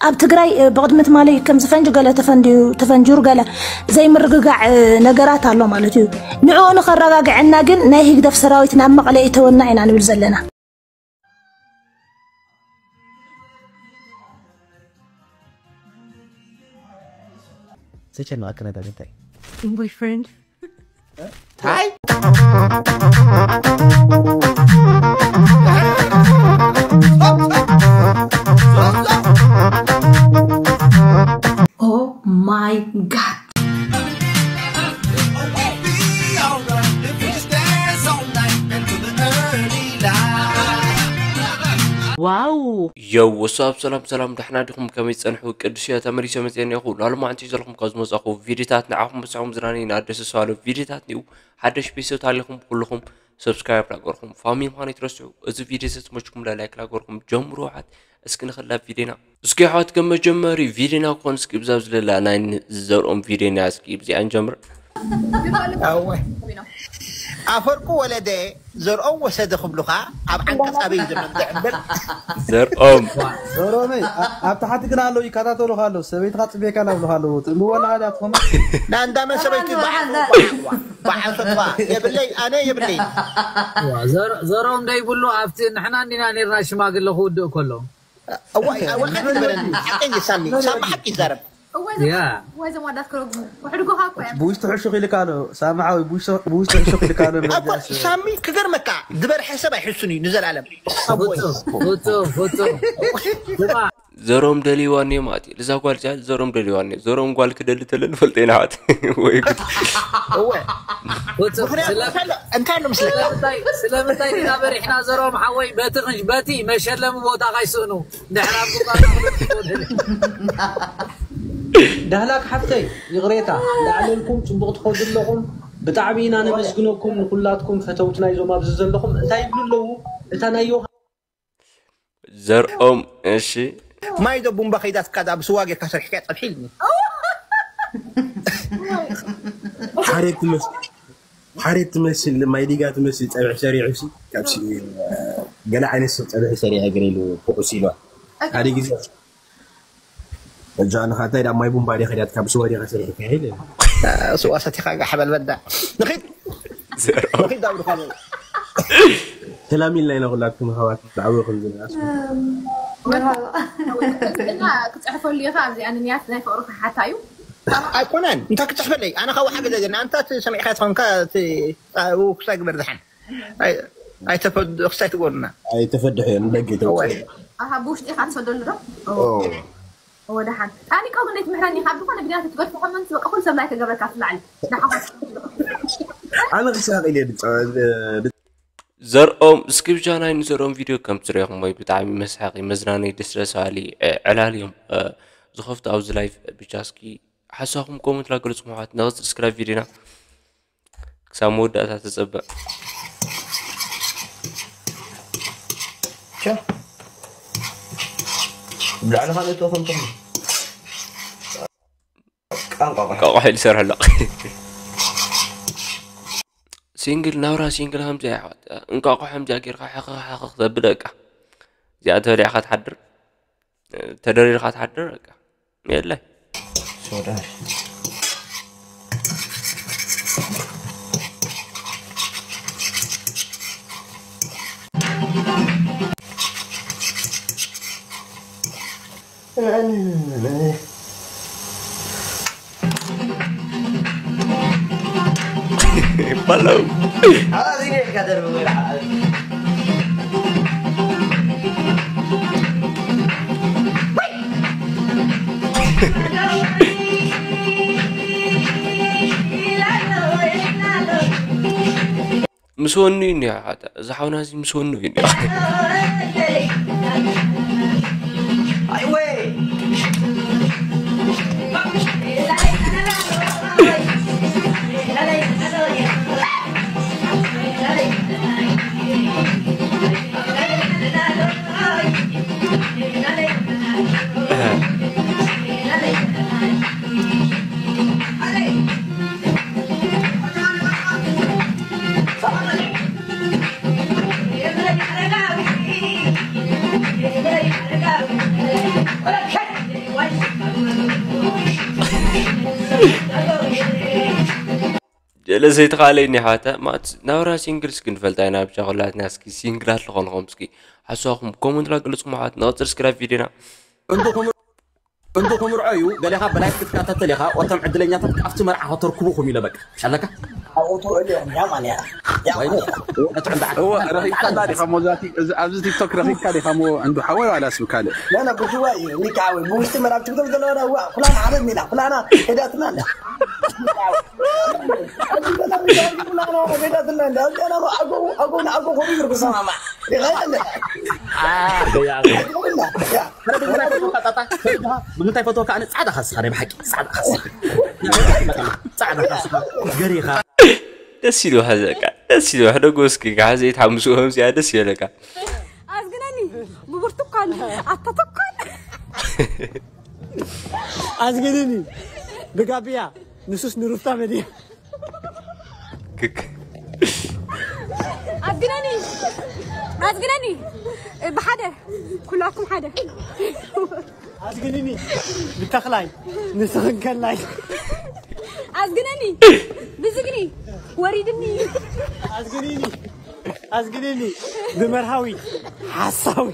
ኣብ ትግራይ ብቕድሚ ትማሊ ከምዚ ፈንጂ ገለ ተፈንጅሩ ገለ ዘይምርግጋዕ ነገራት ኣሎ ማለት እዩ። ንዕኡ ንኸረጋግዐና ግን ናይ ህግደፍ ሰራዊት ናብ መቐለ ይእተወና ኢና ንብል ዘለና። ዘጨነቐካ ነገር እንታይ? ቦይፍሬንድ ታይ Oh my god. ዋው የው ወሳብ ሰላም ሰላም ዳሕና ዲኹም ከመይ ጸንሑ ቅዱስ እያ ተመሊሰ መጽኤ እኒኹ ላሉ ማዕንቲ ዘለኹም ካብ ዝመጻኹ ቪዲዮታት ንዓኹም ብስዑም ዝናኒ ናደሰ ሰዋሉ ቪዲዮታት ኒው ሓደሽ ቤተሰብ ታሊኹም ኩልኹም ሰብስክራይብ ላገርኩም ፋሚሊ ምዃኑ ይትረስዑ እዚ ቪዲዮ ተመችኩም ላይክ ላገርኩም ጀምሩ ውሓት እስኪ ንኸላ ቪዲዮና እስኪ ሓት ከም መጀመሪ ቪዲዮና ኮን እስኪ ብዛብ ዝለላ ናይ ዘርኦም ቪዲዮና እስኪ ብዚኣ ንጀምር ኣወ ኣፈርቁ ወለደ ዘርኦም ወሰደ ክብሉኻ ኣብ ዓንቀፃ በይ ዘሎ እምበር ዘርኦም ኦሮመይ ኣብ ታሕቲ ግን ኣለዉ ይከታተሉኻ ኣለዉ ሰበይትኻ ፅቤካ ናብሉኻ ኣለዉ ትእምወላ ሃዳ ትኾኑ ናንዳመን ሰበይቲ በዓል ፈትዋ የብለይ ኣነ የብለይ ዘርኦም ደይብሉ ኣብቲ ንሕና እንዲና ነርና ሽማግለ ክውድእ ከሎ እዋይ እዋይ ከትበለኒ ሓቀይ ሳሚ ሳሚ ሓቂ ይዛረብ ያ ወዘም ዋዳት ክረጉሙ ውሕድጎኻ እኮ እዮም ብውሽጢ ሕሹኽ ኢልካ ኣሎ ሳምሓዊ ብውሽጢ ሕሹኽ ኢልካ ኣሎ እኮ ሳሚ ክገርመካ ዝበርሐ ሰብ ኣይሕሱን እዩ ንዘለኣለም ፍጹም ፍጹም ፍጹም ስማ ዘሮም ደልይዋኒ ማለት እዩ እዛ ጓል እዚኣ ዘሮም ደልይዋኒ ዘሮም ጓል ክደሊ ተለ ንፈልጦ ኢና ሓት ወይ ጉድ እወ ፍጹም ምክንያቱ ስለ እንታይ ኣሎ ምስለካ ስለምንታይ ስለምንታይ ኢና በሪሕና ዘሮም ሓወይ በቲ ክንሽ በቲ መሸለሚ ቦታ ካይስእኑ ድሕር ኣብ ጉባኤ ዳህላክ ሓፍተይ ይቕሬታ እንዳዕለልኩም ፅቡቕ ትኸዱ ኣለኹም ብጣዕሚ ኢና ነመስግነኩም ንኩላትኩም ፈተውትና ይዞም ኣብዚ ዘለኹም እንታይ ይብሉ ኣለዉ እታ ናይ ዮሃ ዘርኦም እሺ ማይ ዶ ቡምባ ከይዳትካ ዳ ብስዋ ጌርካ ሰሪሕካ ፀብሒ ኢልኒ ሓሬት ትመስል ሓሬት ትመስል ማይ ዲጋ ትመስል ፀብሒ ሰሪዑ ሲ ካብ ሲ- ገለ ዓይነት ሰብ ፀብሒ ሰሪዐ ገለ ኢሉ ፍቑስ ኢልዋ ሓደ ግዜ እዛ ንኻታይ ዳ ማይ ቡምባ ዲኻ ዳት ካብ ስዋ ዲኻ ሰሪሕካ ኢለ ስዋ ሰቲኻ ጋሕ በል በዳ ንኺድ ንኺድ ዳውድኻ ሰላም ኢልና ኢና ኩላትኩም ኣሕዋት ዓብኹም ዝንኣስ እና ክፅሕፈሉ ኢኻ ኣብዚኣ ንንያት ናይ ፍቕሪ ክሓታ እዩ ኣይኮነን እንታይ ክፅሕፈለይ ኣነ ካብ ሓገዘ ግን ኣንታ እቲ ሰሚዕካ ትኾንካ እቲ ክሳይ ግበር ዝሓን ኣይተፈዱ ክሳይ ትጎርና ኣይተፈድሑ እዮም ደገ ተውፅኡ ኣሃ ብውሽጢ ኢኻ ትሰደሉ ዶ ወደ ሓን ጣኒቆ ግን ትምህረኒ ካብ ዝኾነ ግዳት ትገድፎ ኮመንት በቃ ኩሉ ሰብ ላይ ተገብረካ ትላዕሊ ንሓኻ ኣነ ክሳቕ ኢለ ድፃወት ዘርኦም እስኪ ብቻ ናይ ንዘርኦም ቪድዮ ከም ትሪኹም ወይ ብጣዕሚ መስሓቂ መዝናነይ ደስ ደስ በሃሊ ዕላል እዮም ዝኸፍቱ ኣብዚ ላይፍ ብቻ እስኪ ሓሳኹም ኮመንት ላገለፅኩም ኣሕዋት ንቐፅል እስኪ ላይፍ ቪድዮና ክሳብ መወዳእታ ተፀበ ብላዕሊ ካልኦት ተኾንኩም ቃንቋ እንቋቋሖ ኢሉ ይሰርሐ ኣሎ ሲንግል ናብራ ሲንግል ከምዚኣ ይሓት እንቋቋሖ ከምዚኣ ጌርካ ሓኽኽ ሓኽኽ ዘብል በቃ እዚኣ ተበሊዕካ ትሓድር ተደሪርካ ትሓድር በቃ የለ ሶዳ በለው ምስ ወኑ እዩ እኒኦ ሓደ እዚ ሓውና እዚ ምስ ወኑ እዩ እኒኦ ስለ ዘይተኻእለ እኒ ኣሕዋት፣ ማለት ናብራ ሲንግልስ ክንፈልጣ ኢና ብቻ ኩላትና። እስኪ ሲንግላት ዝኾንኹም እስኪ ሓሳብኩም ኮመንት ላ ግለጽኩም ኣሕዋት። ንቐጽል እስኪ ናብ ቪድዮና። እንዶ ክምር እንዶ ክምርዖ እዩ። ገለኻ ብላይፍ ክትካታተል ኢኻ። ወቶም ዕድለኛታት ኣብቲ መርዓ ከተርክቡኹም ኢለ በቃ ሻለካ ኣብኡ ትውዕል እዮም። ያ ማንያ ያ ወይ ማንያ ነቲ ዕንዳ እወ ረኺብካላ ዲኻ ሞዛቲ እዚ- ኣብዚ ቲክቶክ ረኺብካ ዲኻ ሞ እንዱ ሓወይ ዋላስ ብካልእ لا لا بجواي نيك عاوي بوشتي مرة بتقدر تقول له لا هو فلان عرضني لا فلانة هداتنا لا فلانة هداتنا لا أنا أقول أقول أقول خبير بسمع ما يغير ብምንታይ ፈትወካ ኣነ ፃዕዳ ካስኻ ናይ ብሓቂ ፃዕዳ ካስኻ ፃዕዳ ካስኻ ገሪኻ ደስ ኢሉ ሐዘቃ ደስ ኢሉ ሕደጎ እስኪ ካሕዘ ይትሓምሱ ከምዚኣ ደስ ይበለካ። ኣዝግነኒ ብብርቱካን ኣተተኳን ኣዝግንኒ ብጋብያ ንሱስ ንሩፍታ መድያ ክክ ኣዝግነኒ ኣዝግነኒ ብሓደ ኩላኩም ሓደ ኣዝግንኒ ብተኽላይ ንስኽን ከላይ ኣዝግነኒ ብዝግኒ ወሪድኒ ኣዝግንኒ ኣዝግንኒ ብመርሃዊ ሓሳዊ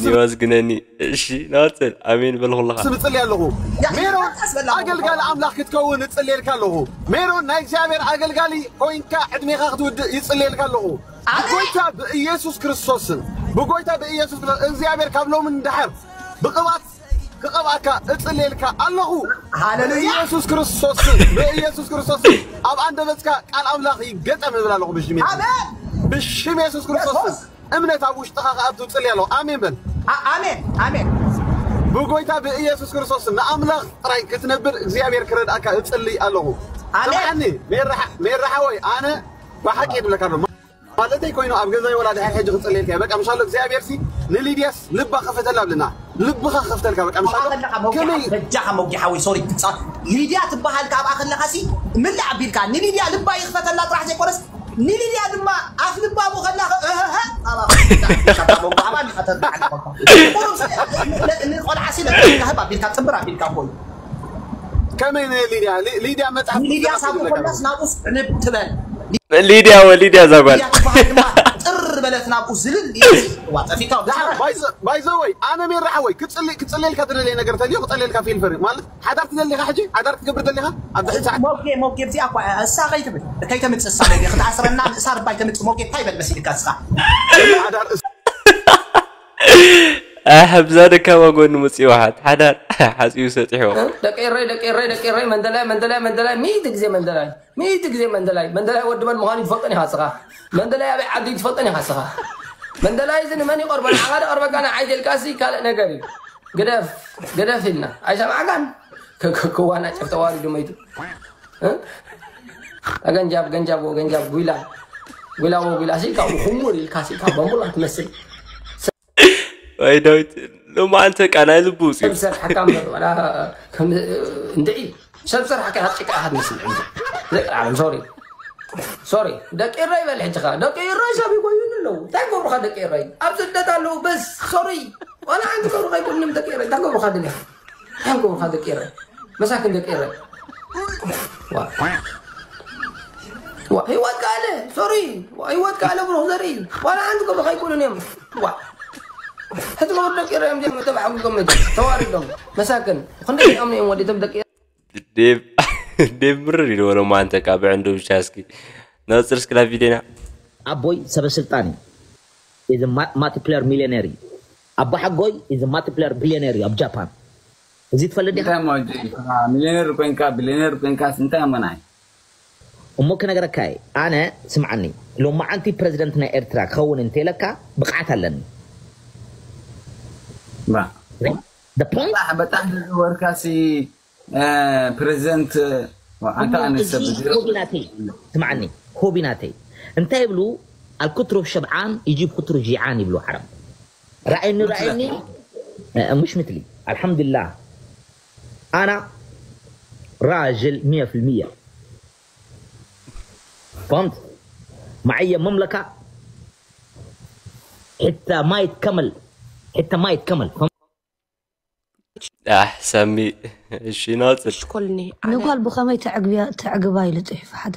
ኒዋዝግነኒ። እሺ ናወፅል ኣሜን በልኩልኻ። ስም እጽልይ ኣለኹ። ሜሮን ኣገልጋሊ ኣምላኽ ክትከውን እጽልየልካ ኣለኹ። ሜሮን ናይ እግዚኣብሔር ኣገልጋሊ ኮይንካ ዕድሜኻ ክትውድእ ይጽልየልካ ኣለኹ። ብጎይታ ብኢየሱስ ክርስቶስን ብጎይታ ብኢየሱስ ክርስቶስ እግዚኣብሔር ካብ ሎሚ ንድሓር ብቕባት ክቐብኣካ እጽልየልካ ኣለኹ። ሃሌሉያ። ብኢየሱስ ክርስቶስን ብኢየሱስ ክርስቶስን ኣብ ኣንደበትካ ቃል ኣምላኽ ይገጠም እብል ኣለኹ ብሽም የሱስ። ኣሜን። ብሽም የሱስ ክርስቶስን እምነት ኣብ ውሽጥኻ ከኣቱ እጽሊ ኣለኹ። ኣሜን በል። ኣ- ኣሜን ኣሜን ብጎይታ ብኢየሱስ ክርስቶስ ንኣምላኽ ጥራይ ክትነብር እግዚኣብሔር ክረድኣካ እጽሊ ኣለኹ። ኣሜን። ስምዓኒ ሜራ ሜራ ሓወይ ኣነ ብሓቂ ይብለካ ኣሎ ማለተይ ኮይኑ ኣብ ገዛይ ወላ ድሕር ሕጂ ክጽልየልካ እየ። በቃ ምሻሎ እግዚኣብሔር ሲ ንሊድያስ ልባ ክፈተላ ብልና ልብኻ ክፍተልካ በቃ ምሻሎ ከመይ በጃኻ መውጊ ሓወይ ሶሪ ትጻ ሊድያ ትበሃል ካብኣ ከለኻ ሲ ምን ኣቢልካ ንሊድያ ልባ ይኽፈተላ ጥራሕ ዘይኮነስ ንሊድያ ድማ ኣፍ ልባ ሞ ከላ ንቆልዓ ሲ ለካህብ ኣቢልካ ጥብር ኣቢልካ ኮዩ ከመይ ሊድያ ሊድያ መጽሓፍ ንሊድያ ሳቡ ኮላስ ናብኡስ ዕንብ ትበል ሊድያ ወ ሊድያ ዛጓል ሊድያ ትበሃል ድማ ጥር በለት ናብኡ ዝልል ኢልሲ ዋ ጠፊካ ባይዘወይ ኣነ ሜራ ሓወይ ክጽልየልካ ትደልየ ነገር ተልዮ ክጸልየልካ ፊልፈር ማለት ሓዳር ትደሊኻ ሕጂ ሓዳር ትገብር ደሊኻ ኣብ ድሕሪ ሰዓት ሞጌ ሞጌ እዚኣ እኳ እሳ ከይትብል ከይተምፅእ እሳ ሞጌ ክትኣስረና ንእሳ ርባይ ተምፅእ ሞጌ እንታይ በል መሲልካ እስኻ ሓዳር እስ- ኣሕ ብዛ ደካማ ጎኒ ምፅእ ይውሓት ሓዳር ሓፂኡ ሰጢሕዎ ደቂ ኤረይ ደቂ ኤረይ ደቂ ኤረይ መንደላይ መንደላይ መንደላይ ሚእቲ ግዜ መንደላይ ሚእቲ ግዜ መንደላይ መንደላይ ወዲ መን ምዃኑ ትፈልጥን ኢኻ ስኻ መንደላይ ኣበይ ዓዲ ትፈልጥን ኢኻ ስኻ መንደላይ እዚ ንመን ይቐርቦ ንዓኻ ደቐርበካ ንዓይ ደልካሲ ካልእ ነገር እዩ ግደፍ ግደፍ ኢልና ኣይሰማዕካን ክዋና ጨፍ ተዋሪዱ መይቱ ገንጃብ ገንጃብ ገንጃብ ጉላ ጉላ ጉላ ሲ ካብኡ ኩሙር ኢልካ ሲ ካብ በንቡላ ትመስል ወይ ዳዊት ሎማዓንቲ ቃ ናይ ልቡ ውፅኡ ሰብ ሰርሓካ እምበር ዋላ ከም እንድዒ ሰብ ሰርሓካ ኢኻ ጭቃ ኢኻ ትመስል ዕንቶ ዘቅርዓለም ሶሪ ሶሪ ደቂ ራይ በል ሕጂ ኸ ደቂ ራይ ሰብ ይቆዩን ኣለዉ እንታይ ገብሩኻ ደቂ ራይ ኣብ ስደት ኣለዉ በስ ሶሪ ዋላ ሓንቲ ገብሩኻ ይቆዩንም ደቂ ራይ እንታይ ገብሩኻ ድልያ እንታይ ገብሩኻ ደቂ ራይ መሳክን ደቂ ራይ ዋ ዋ ህይወት ካለ ሶሪ ህይወት ካለ ብሩኽ ዘርኢ ዋላ ሓንቲ ገብሩኻ ይቆዩን እዮም ዋ ሕጂ ገብሩ ደቂ ራይ እዮም ጀመ ተባዕጉ ገመ ተዋሪዶም መሳክን ክንደይ እዮም እዮም ወዲቶም ደቂ ዴብ ምርር ኢልዎ ሎማዓንቲ ቃ ብዕንዱ ብቻ እስኪ ነፅር እስኪ ናብ ቪድዮና ኣቦይ ሰበስልጣን እዩ is a multiplayer millionaire እዩ ኣቦ ሓጎይ is a multiplayer billionaire እዩ ኣብ ጃፓን እዚ ትፈልጥ ዲኻ ሚሊዮነር ኮይንካ ቢሊዮነር ኮይንካ እንታይ እሞ ናይ እሞ ክነገረካ እየ ኣነ ስምዓኒ ሎማዓንቲ ፕረዚደንት ናይ ኤርትራ ክኸውን እንተኢለካ ብቕዓት ኣለኒ በጣሕ በጣሕ ዝወርካሲ ፕሬዚደንት ኣንተ ኣነሰብ ሆቢ ናተይ ስምዓኒ ሆቢ ናተይ እንታይ ይብሉ الكتر شبعان يجيب كتر جيعان ይብሉ ዓረብ رأيني رأيني مش مثلي الحمد لله أنا راجل مية في المية فهمت معي مملكة حتى ما يتكمل حتى ما يتكمل فهمت ኣሕ ሳሚ፣ እሺ ናፅል። ሽኮልኒ ንጓል ብኸመይ ተዕግብያ ተዕግባ ኢሉ ፅሒፉ ሓደ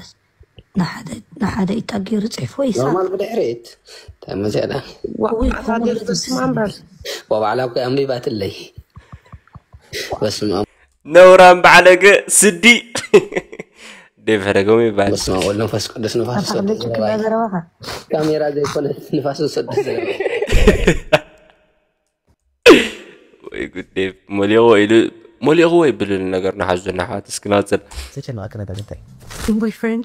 ንሓደ ንሓደ ኢታ ገይሩ ፅሒፉ ወይ ይሳ ኖርማል ብድሕሪት ተመዚዕና ውይ፣ ከምኡ ኣሳደር ኢሉ በስመ ኣብ በል። ወባዕላ እኮ ኣንቢባትለይ በስመ ኣብ ነውራም ባዕለገ ስዲ ዴብ ፈረገሙ ይባል። በስመ ኣብ ወልድ መንፈስ ቅዱስ ንፋስ ኣታ ክደቂ ክላ ዘረባኻ ካሜራ ዘይኮነ ንፋስ ዝሰዱ ወይ ጉድ ዴብ ሞሊቑ ኢሉ ሞሊቑ ወይ ብልል ነገር ንሓዙ ናሓት እስኪ ናፅል። ዘጨነቐኪ ነገር እንታይ? ቦይፍሬንድ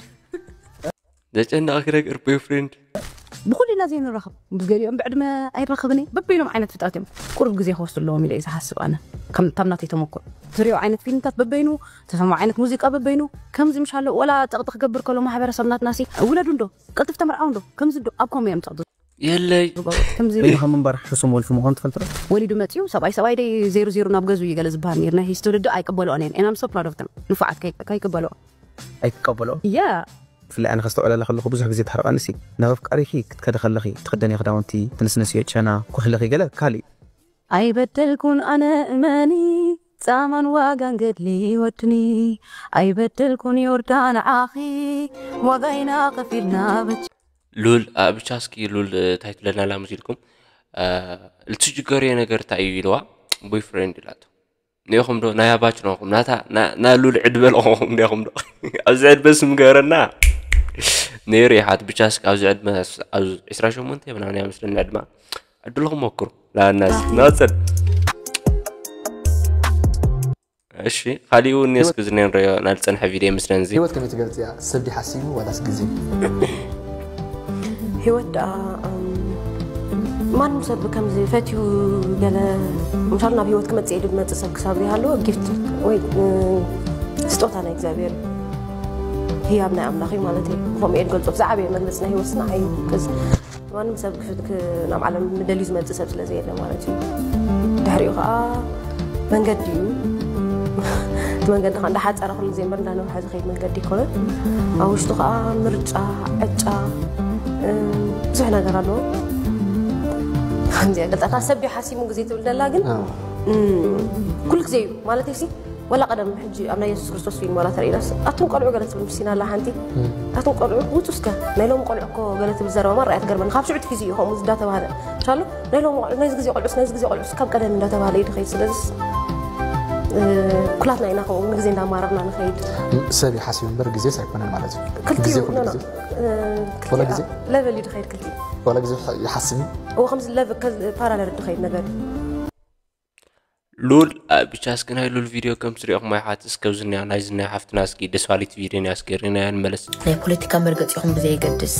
ዘጨነቐኪ ነገር ቦይፍሬንድ ብኩሉ ኢና ዘይንራኸብ፣ ምስ ገሊኦም ብዕድመ ኣይራኸብን እየ። በበይኖም ዓይነት ፍጥረት እዮም። ቁሩብ ግዜ ክወስዱ ኣለዎም ኢለ እየ ዝሓስብ ኣነ። ከም ታብ ናተይ ተመክሮ ትሪኦ ዓይነት ፊልምታት በበይኑ፣ ተሰምዖ ዓይነት ሙዚቃ በበይኑ፣ ከምዚ ምሽ ኣሎ ወላ ጠቕጢ ክገብር ከሎ ማሕበረሰብ ናትናሲ ውለዱ እንዶ ቀልጥፍ ተመርዓው እንዶ ከምዚ እንዶ ኣብ ኮም እዮም ጸቕጡ የለይ ዝገብሩ። ከምዚ በይንኻ ምንባር ሕሱም ወልፊ ምዃኑ ትፈልጥ ዶ? ወሊዱ መጺኡ ሰብኣይ ሰብኣይ ደይ ዜሩ ዜሩ ናብ ገዙ እዩ ገለ ዝበሃል ነይሩ። ናይ ሂስቶሪ ዶ ኣይቀበልኦን እየን። And I'm so proud of them። ንፉዓት ከይ- ከይቀበልኦ ኣይትቀበሎ ያ ብፍላይ ኣነ ከስተውዕለላ ከለኹ ብዙሕ ግዜ ትሕርቐኒ ሲ ናብ ኣፍቃሪኺ ክትከደ ከለኺ ትኽደንዮ ክዳውንቲ ትንስንስዮ ጨና ኩሕልኺ ገለ ካልእ እዩ። ኣይበደልኩን ኣነ እመኒ ጻማን ዋጋን ገድሊ ወድኒ ኣይበደልኩን ዮርዳን ዓኺ ዋጋይና ከፊልና በች ሉል ብቻ እስኪ ሉል እንታይ ትብለና ኣላ ምስ ኢልኩም እቲ ዝጅገርዮ ነገር እንታይ እዩ ኢልዋ ቦይፍሬንድ ኢላቶ ኔኹም ዶ ናይ ኣባች ነኹም ናታ ና- ና ሉል ዕድመ ለኹም ኔኹም ዶ ኣብዚ ዕድመ ስም ገረና ነይሩ ይሓት ብቻ እስኪ ኣብዚ ዕድመ ኣብ ዕስራ ሸሞንተ ምናምን እያ መስለኒ ዕድማ ዕድልኹም ሞክሩ ላናስ ናፅል እሺ ካሊኡ እውን እስኪ ዝነ ንሪኦ ናብ ዝፀንሐ ቪድዮ ምስለን እዚ ህይወት ከመይ ትገልፅያ? ሰብ ድዩ ሓሲሙ ዋላስ ግዜ? ህይወት ደኣ እም፣ ማንም ሰብ ከምዚ ፈትዩ ገለ ምሻሉ ናብ ህይወት ክመፅእ ኢሉ ዝመፅእ ሰብ ክሳብ ዘይሃለወ ጊፍት ወይ እም፣ ስጦታ ናይ እግዚኣብሔር እዩ። ህያብ ናይ ኣምላኽ እዩ ማለት እዩ። ከምኡ እየ ዝገልፆ። ብዛዕበየ መግለፂ ናይ ህይወት ስና እዩ። ከዚ ማንም ሰብ ክፍ- ክ- ናብ ዓለም ንደልዩ ዝመፅእ ሰብ ስለ ዘየለ ማለት እዩ። ድሕሪኡ ከዓ መንገዲ እዩ። እቲ መንገዲ ከዓ እንዳሓፀረ ኩሉ ግዜ እምበር እንዳነውሐ ዝኸይድ መንገዲ ይኮነን። ኣብ ውሽጡ ከዓ ምርጫ፣ ዕጫ፣ እም፣ ብዙሕ ነገር ኣለዎ። ከምዚኣ ገልጣታ ሰብ ድዩ ሓሲሙ ግዜ ትብል ደላ ግን ኣዎ። እም፣ ኩሉ ግዜ እዩ ማለት ሲ ወላ ቀደም ሕጂ ኣብ ናይ የሱስ ክርስቶስ ፊልም ዋላ ተርእይናስ ኣቱም ቆልዑ ገለ ትብል ምስና ኣላ ሓንቲ ኣቱም ቆልዑ ውፁ እስከ ናይ ሎም ቆልዑ እኮ ገለ ትብል ዘረባ ማራ እያ ትገርመኒ ካብ ሽዑት ጊዜ እዩ ከምኡ እንዳተባሃለ ሻሉ ናይ ሎም ቆልዑ ናይዚ ግዜ ቆልዑስ ናይዚ ግዜ ቆልዑስ ካብ ቀደም እንዳተባሃለ እዩ ድኸይድ ስለዚስ እ፣ ኩላትና ኢና ከምኡ ንግዜ እንዳማረርና ንኸይድ ሰብ ይሓስብ እምበር ግዜስ ኣይኮነን ማለት እዩ። ግዜ ክልቲኡ ኩሉ ኖ፣ ኖ፣ ግዜ እ፣ ወላ ክልቲኡ ግዜ? ለቨል እዩ ድኸይድ ክልቲኡ ወላ ግዜ ይሓስብ እዩ። እዎ ከምዚ ለቨል ፓራለል ድኸይድ ነገር እዩ ሉል ብቻ እስኪ ናይ ሉል ቪድዮ ከም ትሪኦኹም ኣይሓትስ ከብዝኒያ ናይ ዝናይ ሓፍትና እስኪ ደስፋሊት ቪድዮ ንያ እስኪ ሪናያ ንመለስ ናይ ፖለቲካ መርገፂኹም ብዘየገድስ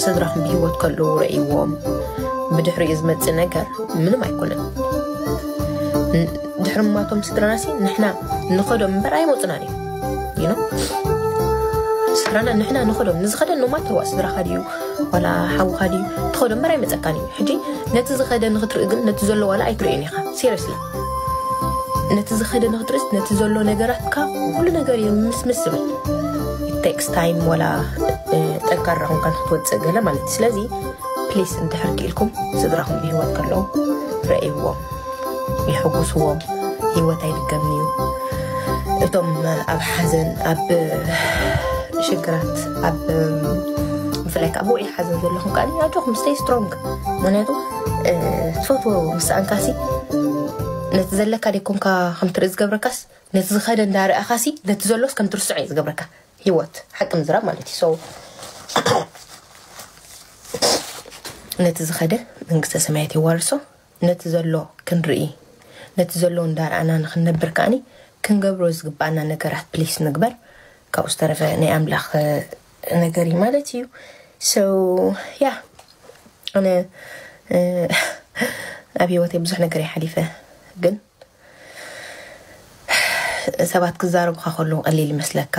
ስድራኹም ብሂወት ከለዉ ረእይዎም ብድሕሪኡ ዝመፅእ ነገር ምንም ኣይኮነን ን- ድሕሪ ማቶም ስድራናሲ ንሕና ንኸዶም እምበር ኣይመፁናን እዩ you know? ስድራና ንሕና ንኸዶም ንዝኸደ ኖማተርዋ ስድራኻ ድዩ ዋላ ሓውኻ ድዩ ትኸዶ እምበር ኣይመፀካን እዩ ሕጂ ነቲ ዝኸደ ንክትርኢ ግን ነቲ ዘሎ ዋላ ኣይትርእን ኢኻ seriously ነቲ ዝኸደ ንክትርእስ ነቲ ዘሎ ነገራትካ ኩሉ ነገር እዩ ምስምስ ዝብል takes time ወላ እ፣ ጠንካራ ኹንካ ንክትወፅእ ገለ ማለት እዩ ስለዚ ፕሊስ እንድሕር ክኢልኩም ስድራኹም ብሂወት ከለዉ ረእይዎም ይሕጉስዎም ሂወት ኣይድገምን እዩ እቶም ኣብ ሓዘን ኣብ ሽግራት ኣብ ብፍላይ ከዓ ብውዒ ሓዘን ዘለኹም ከዓ ኣጆኹም stay strong ምክንያቱ እ፣ ትፈትዎ ምስ ሰኣንካሲ ነቲ ዘለካ ደይኮንካ ከም ትርኢ ዝገብረካስ ነቲ ዝኸደ እንዳረኣኻሲ ነቲ ዘሎስ ከም ትርስዖ እዩ ዝገብረካ ሂወት ሓቂ ምዝራብ ማለት እዩ so ነቲ ዝኸደ መንግስተ ሰማያት የዋርሶ ነቲ ዘሎ ክንርኢ ነቲ ዘሎ እንዳረኣና ንክንነብር ከዓኒ ክንገብሮ ዝግባኣና ነገራት ፕሊስ ንግበር ካብኡ ዝተረፈ ናይ ኣምላኽ ነገር እዩ ማለት እዩ so yeah ኣነ ኣብ ሂወተይ ብዙሕ ነገር ይሓሊፈ ግን ሰባት ክዛረቡኻ ከለዉ ቀሊል ይመስለካ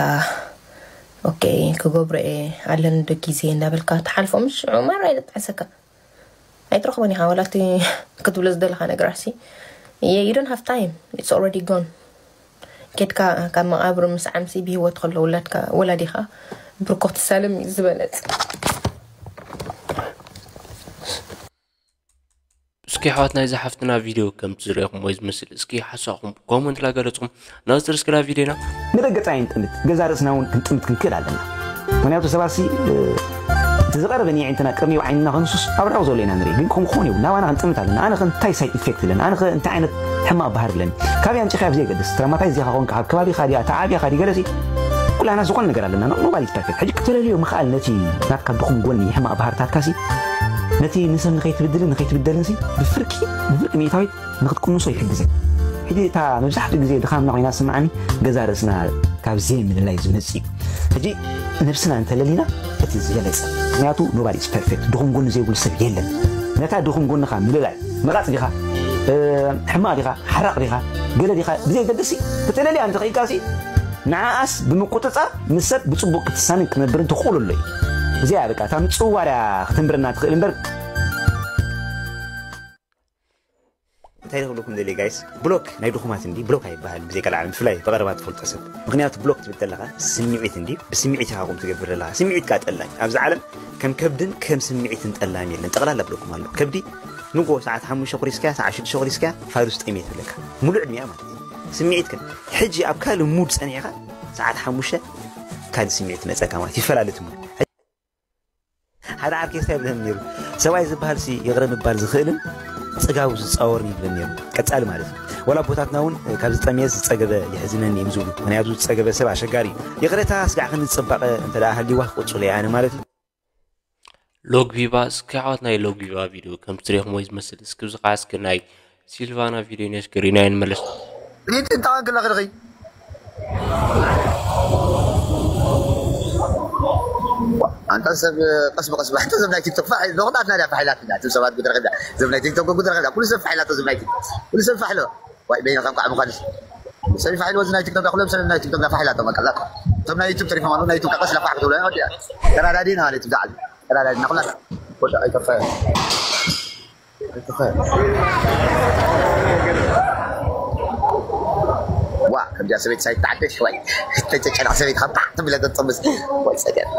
okay ክገብሮ እየ ኣለኒ ዶ ግዜ እንዳበልካ ትሓልፎ ምሽ ዑመር ኣይተጣዕሰካ ኣይትረኽቦን ኢኻ ዋላ እቲ ክትብሎ ዝደለኻ ነገር ኣሲ you don't have time it's already gone ኬድካ ካብ መቓብር ምስ ዓምሲ ብሂወት ከሎ ውላድካ ወላዲኻ ብርኮ ትሳለም እዩ ዝበለፅ እስኪ እስኪ ኣሕዋትና፣ እዚ ሓፍትና ቪድዮ ከምቲ ዝረኣኹምዎ ዝመስል፣ እስኪ ሓሳብኩም ኮመንት ላገለጽኩም። ናብ ዝትርስክላ ቪድዮና። ንደገ ጥራይ ንጥምት፣ ገዛ ርእስና እውን ክንጥምት ክንክእል ኣለና። ምክንያቱ ሰባት ሲ እቲ ዝቐረበ ንየዒንትና ቅድሚ ዓይንና ክንሱስ ኣብ ርሑቕ ዘሎ ኢና ንርኢ። ግን ከምኡ ክኾን የብሉ። ናባና ክንጥምት ኣለና። ኣነ ከ እንታይ ሳይድ ኢፌክት ኣለኒ? ኣነ ከ እንታይ ዓይነት ሕማቕ ባህሪ ኣለኒ? ካበይ ኣምጺኻዮ ብዘየገድስ፣ ትራማታይዝ ዲኻ ኮንካ፣ ካብ ከባቢኻ ድያ፣ ተዓቢኻ ድዩ፣ ገለሲ ኩላና ዝኾነ ነገር ኣለና። ኖባዲ ኢዝ ፐርፌክት። ሕጂ ክትለልዮ ምኽኣል ነቲ ናትካ ድኹም ጎኒ፣ ሕማቕ ባህርታትካ ሲ፣ ነቲ ንሰብ ንኸይትብድልን ንኸይትብደልን ሲ ብፍርቂ ብፍርቂ ሚእታዊት ንክትቅንሶ ይሕግዘን። ሕጂ እታ መብዛሕትኡ ግዜ ድኻምና ኮይና ስምዓኒ፣ ገዛ ርእስና ካብ ዘይምልላይ ዝመጽእ እዩ። ሕጂ ነብስና እንተለሊና እቲ ዝበለጸ። ምክንያቱ ኖባዲ ኢዝ ፐርፌክት፣ ድኹም ጎኒ ዘይብሉ ሰብ የለን። ነታ ድኹም ጎንኻ ምልላይ፣ መቓጽ ዲኻ፣ ሕማቕ ዲኻ፣ ሓራቕ ዲኻ፣ ገለ ዲኻ ብዘየገድስ ክትለልያ እንተኽኢልካ ሲ፣ ንዓኣስ ብምቁጽጻር ምስ ሰብ ብጽቡቕ ክትሳንን ክትነብርን ትኽእሉ ኣሎ እዩ። እዚኣ በቃ እታ ምጽዋርያ ክትንብርና ትኽእል እምበር። እንታይ ክብለኩም ደልየ ጋይስ፣ ብሎክ ናይ ድኹማት እንዲ ብሎክ ኣይበሃል። ብዘይ ካልዓለም ብፍላይ ብቐረባ ትፈልጦ ሰብ። ምክንያቱ ብሎክ ትብል ተለኻ ስምዒት እንዲ ብስምዒት ኢኻ ቁም ትገብር ኣለኻ። ስምዒት ካ ጠላኝ ኣብዚ ዓለም ከም ከብድን ከም ስምዒትን ጠላም የለን። ጠቕላላ ብሎኩም ኣሎ። ከብዲ ንጎ ሰዓት ሓሙሽተ ኩሪስካ፣ ሰዓት ሽዱሽተ ኩሪስካ ፋዱስ ጠሜ ትብለካ። ሙሉእ ዕድሚያ ማለት እዩ። ስምዒት ግን ሕጂ ኣብ ካልእ ሙድ ጸኒዕካ ሰዓት ሓሙሽተ ካልእ ስምዒት መጸካ ማለት ይፈላለ እቲ ሙድ። ሓደ ዓርከይ እንታይ ይብለኒ ነይሩ፣ ሰብኣይ ዝበሃል ሲ ይቕረ ምባል ዝኽእልን ጽጋቡ ዝጻወርን ይብለኒ ነይሩ። ቀጻሊ ማለት እዩ። ወላ ኣቦታትና እውን ካብ ዝጠምየ ዝጸገበ የሕዝነኒ እዮም ዝብሉ። ምክንያቱ ዝጸገበ ሰብ ኣሸጋሪ እዩ። ይቕሬታ ስጋዕ ክንዲ ጽባቐ እንተ ደኣ ሃልይዋ ክቕጽሎ እየ ኣነ ማለት እዩ። ሎግ ቪቫ፣ እስኪ ኣሕዋት ናይ ሎግ ቪቫ ቪድዮ ከም ትሪኹም ወይ ዝመስል፣ እስኪ እዚ ከዓ እስኪ ናይ ሲልቫና ቪድዮ ነስክሪን ኣይንመለስ። ሪት እንታዋን ክለኽልኺ ኣንታ ሰብ ቀስ ብቀስ ባሕተ ዘብ ናይ ቲክቶክ ፋሕ ዶኽታት ናድያ ፋሒላት ኢና። እቶም ሰባት ጉድ ረኺብና። ዘብ ናይ ቲክቶክ ጉድ ረኺብና። ኩሉ ሰብ ፋሒላቶ ዘብ ናይ ቲክቶክ። ኩሉ ሰብ ፋሕሎ። ዋይ በይነ ከም ቃዕ ምዃንስ። ሰብ ፋሒሎ እዚ ናይ ቲክቶክ ኩሎም ሰብ ናይ ቲክቶክ ፋሒላቶ መቀላቶ። እቶም ናይ ዩቱብ ተሪፎም ኣለዉ። ናይ ዩቱብ ቀስ ላፋሕ ክትብሎ። ተራዳዲና ማለት እዩ። ተራዳዲና ኩላታ። ወደ ኣይከፋ። ዋ ከምዚኣ ሰበይቲ ሳይተዓደሽ ወይ ተጨጨና ሰበይቲ ካብ ታሕቲ ብለ ተጥምስ ወይ ጸገም።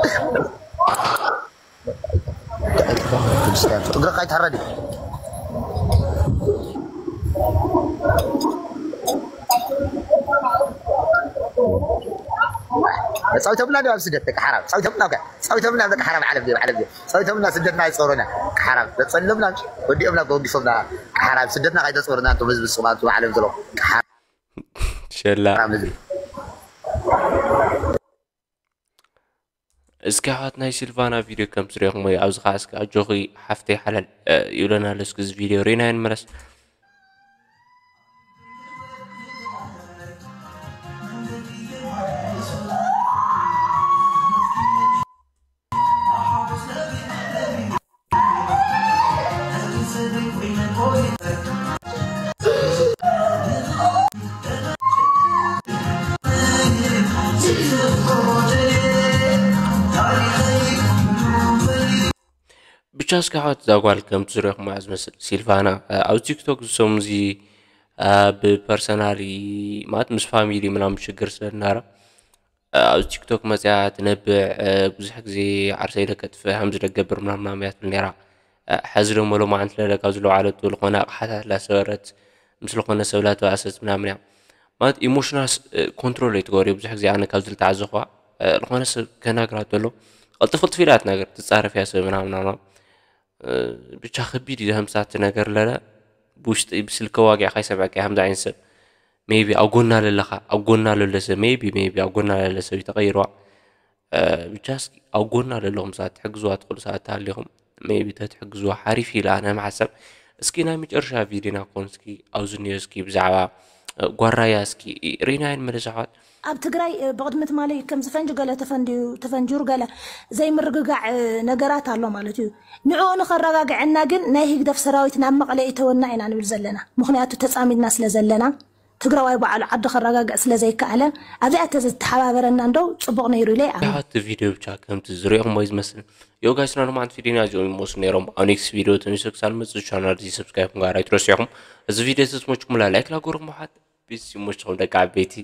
እግረካ ኣይትሕረድ እዩ። ጻዊቶምና ዶ ኣብ ስደት ደቂ ሓራም ጻዊቶምና ዶ ጻዊቶምና ደቂ ሓራም ዓለም ዲዮ ዓለም ዲዮ ጻዊቶምና ስደትና ኣይጾሮና ሓራም ዘጸለምና ወዲኦምና ገወዲሶምና ሓራም ስደትና ካይተጾርና እንቶም ህዝቢ ስማ እንቶም ዓለም ዘሎ ሓራም ሸላ ህዝቢ። እስኪ ኣሕዋት ናይ ሲልቫና ቪድዮ ከም ትሪኹም ወይ ኣብዚ ከዓ እስኪ ኣጆኺ ሓፍተይ ሓላል ይብለና ኣሎ። እስኪ እዚ ቪድዮ ሪና ይንመለስ። ብቻ እስኪ ኣሕዋት እዛ ጓል ከም ትዝረኹም እያ ዝመስል ሲልቫና ኣብ ቲክቶክ ዝሰሙ እዚ ብፐርሰናሊ ማለት ምስ ፋሚሊ ምናምን ሽግር ስለዝነበራ ኣብዚ ቲክቶክ መፅያ ትነብዕ ብዙሕ ግዜ ዓርሰይ ደከጥፍእ ከምዚ ደገብር ምናምናም እያ ትብል ነራ። ሕዚ ደሞ ሎማዓንቲ ለለ ካብ ዝለውዓለቱ ዝኾነ ኣቕሓታት ላሰበረት ምስ ዝኾነ ሰብ ላተባእሰት ምናምን እያ ማለት ኢሞሽናል ኮንትሮል ኣይትገብር ብዙሕ ግዜ ኣነ ካብ ዝልተዓዘኽዋ ዝኾነ ሰብ ከናግራ ተሎ ቅልጥፍ ቅልጥፍ ኢላ ትናገር ትፃረፍ እያ ሰብ ምናምናምና ብቻ ከቢድ እዩ ዘምፃት ነገር ለለ ብውሽጢ ብስልኪ ዋጊዕካ ይሰምዐካ ከምዚ ዓይነት ሰብ ሜቢ ኣብ ጎና ለለኻ ኣብ ጎና ለለ ሰብ ሜቢ ሜቢ ኣብ ጎና ለለ ሰብ እዩ ተቐይርዋ ብቻ እስኪ ኣብ ጎና ለለኹም ሰባት ትሕግዝዋ ትኽእሉ ሰባት ተሃሊኹም ሜቢ ተትሕግዝዋ ሓሪፍ ኢለ ኣነ ምሓሰብ እስኪ ናይ መጨረሻ ቪድዮና ክኾን እስኪ ኣብዚ እኒኦ እስኪ ብዛዕባ ጓራያ እስኪ ሪና ይንመለስ ኣሕዋት ኣብ ትግራይ ብቕድሚ ትማሊ ከምዚ ፈንጂ ገለ ተፈንጅሩ ገለ ዘይምርግጋዕ ነገራት ኣሎ ማለት እዩ። ንዕኡ ንኸረጋግዐና ግን ናይ ህግደፍ ሰራዊት ናብ መቐለ ይእተወና ኢና ንብል ዘለና። ምኽንያቱ ተፃሚድና ስለ ዘለና ትግራዋይ ባዕሉ ዓዱ ከረጋግዕ ስለ ዘይከኣለ ኣብዚኣ ተዘተሓባበረና እንደው ፅቡቕ ነይሩ ኢለ ይኣምን። እቲ ቪድዮ ብቻ ከምቲ ዝሪኦኹም ወይ ዝመስል ዮ ጋይስ ና ሎማዓንቲ ቪድዮና እዚኦም ይመስሉ ነይሮም። ኣብ ኔክስት ቪድዮ ተመልሰ ክሳብ ንመፅእ ቻናል እዚ ሰብስክራይብ ምግባር ኣይትረስዑኹም። እዚ ቪድዮ ተዝመችኩም ላ ላይክ ላጎርኩም ኣሓት ቢስ ይመችኹም ደቂ ዓበይቲ።